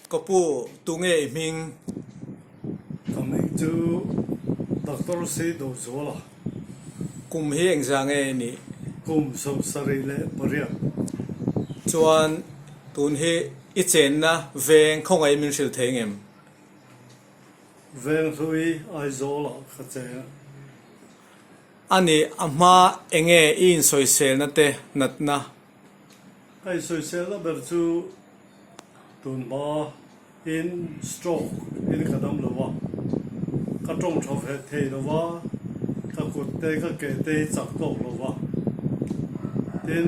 Ka pu, tunge i hming? Ka hming chu Doctor C Dozuala. Kum hi engzah nge i nih? Kum 78. Chuan tun hi i chenna veng khawngaih min hrilh thei ngem? Venghlui Aizawlah ka cheng. A nih, a hma enge i insawiselna te natna? Ka insawiselna ber chu tun hma in stroke in ka dam lo a, ka tawng tha ve thei lo va, ka kut te ka ke te hi chak tawk lo va, tin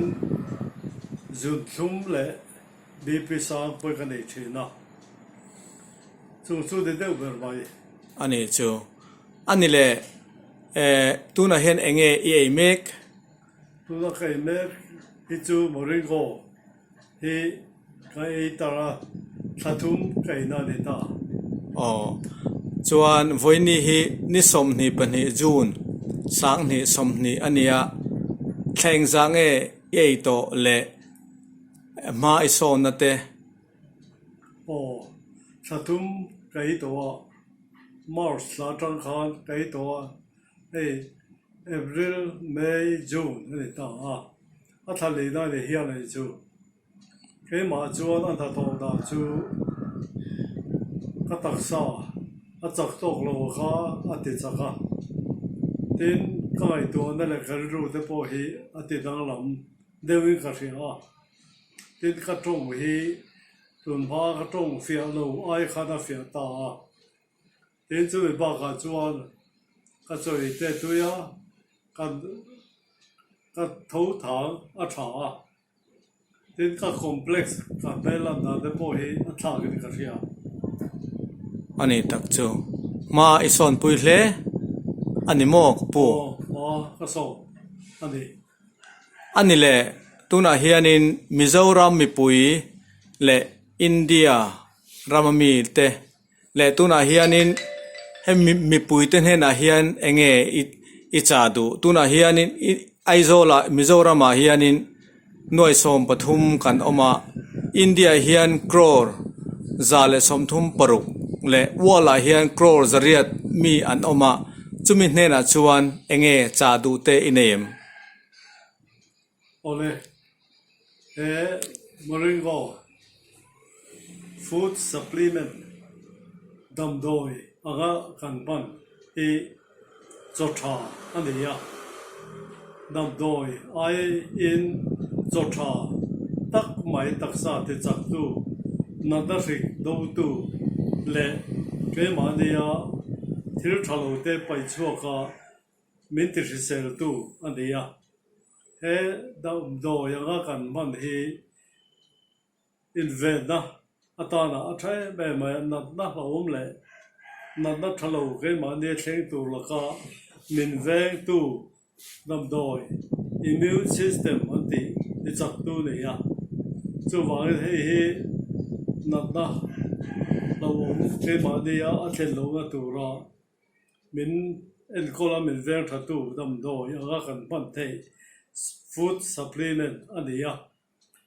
zunthlum leh BP sang pawh ka nei thin a, chung chu ni deuh ber mai. A nih chu. A ni le, eh tunah hian eng nge i ei mek? Tuna ka ei mek hi chu Moringo hi ka ei tar a, thla thum ka ei na a ni ta. Aw, chuan vawiini hi ni 22 June 2020 a nia, thla engzah nge i ei tawh le hma i sawnna te? Aw, thla thum ka ei tawh a, March thla atang khan ka ei tawh a, hei April, May, June a ni ta a, a thla lei lai leh hian a ni chu. Keimah chuan a hnathawh dan chu ka taksa a chak tawk lo kha a ti chak a, tin ka ngaihtuahna leh ka rilru te pawh hi a ti danglam deuhin ka hria a. Tin ka tawng hi tunhma ka tawng fiah lo ai khan a fiah ta a, tin chumi bakah chuan ka chawi te tui a, ka ka tho thang a tha a, tin ka complex ka hmel lan dan te pawh hi a thlak in ka hria. A ni tak chu hma i sawnpui hle a ni maw ka pu? Aw hma ka sawn a ni. A ni le, tunah hianin Mizoram mipui leh India rama mite leh tunah hianin hemi mipuite hnenah hian eng nge i i chah duh? Tunah hianin i Aizawlah Mizoramah hianin nuai 13 kan awm a, India hian crore 136 leh world ah hian crore 800 mi an awm a, chumi hnenah chuan eng nge chah duh te i nei em? Awle, he Moringo food supplement damdawi anga kan hman hi chaw tha a ni a, damdawi aiin chaw tha tak mai taksa ti chaktu, natna hrik dotu leh keimahnia thil tha lo te paih chhuaka min ti hriseltu a ni a, he damdawi anga kan hman hi invenna atana a tha em em mai a, natna hlauhawm leh natna tha lo keimahni a thleng tur laka min vengtu damdawi immune system an tih hi chaktu a ni a, chuvangin hei hi natna hlauhawm keimahnia a thlen lohna tura Min enkawl a min veng tha tu damdawi anga kan hman theih food supplement a ni a,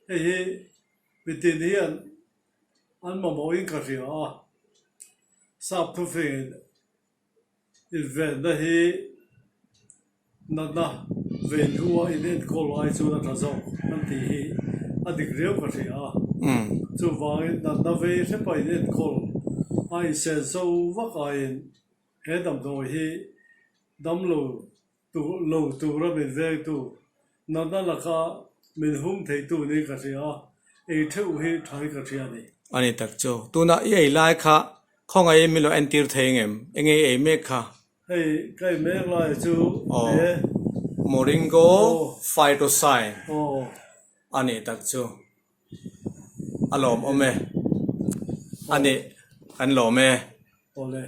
hei hi mitin hian an mamawhin ka hria a, sap thufingin invenna hi Natna vei hnua in enkawl ai chuan a tha zawk an tih hi a dik riau ka hria a. Chuvangin natna vei hrepa in enkawl a insen so vak aiin he damdawi hi damlo lo tura min vengtu, natna laka min hum theitu niin ka hria a, ei theuh hi tha hi ka hria a ni. A ni tak chu. Tuna i ei lai kha khawngaih min lo entir thei ngem? Enge i ei mek kha? Hei ka i mek lai chu he. Moringo phytosign a nih tak chu a lawmawm e. A nih kan lawm e. Awle.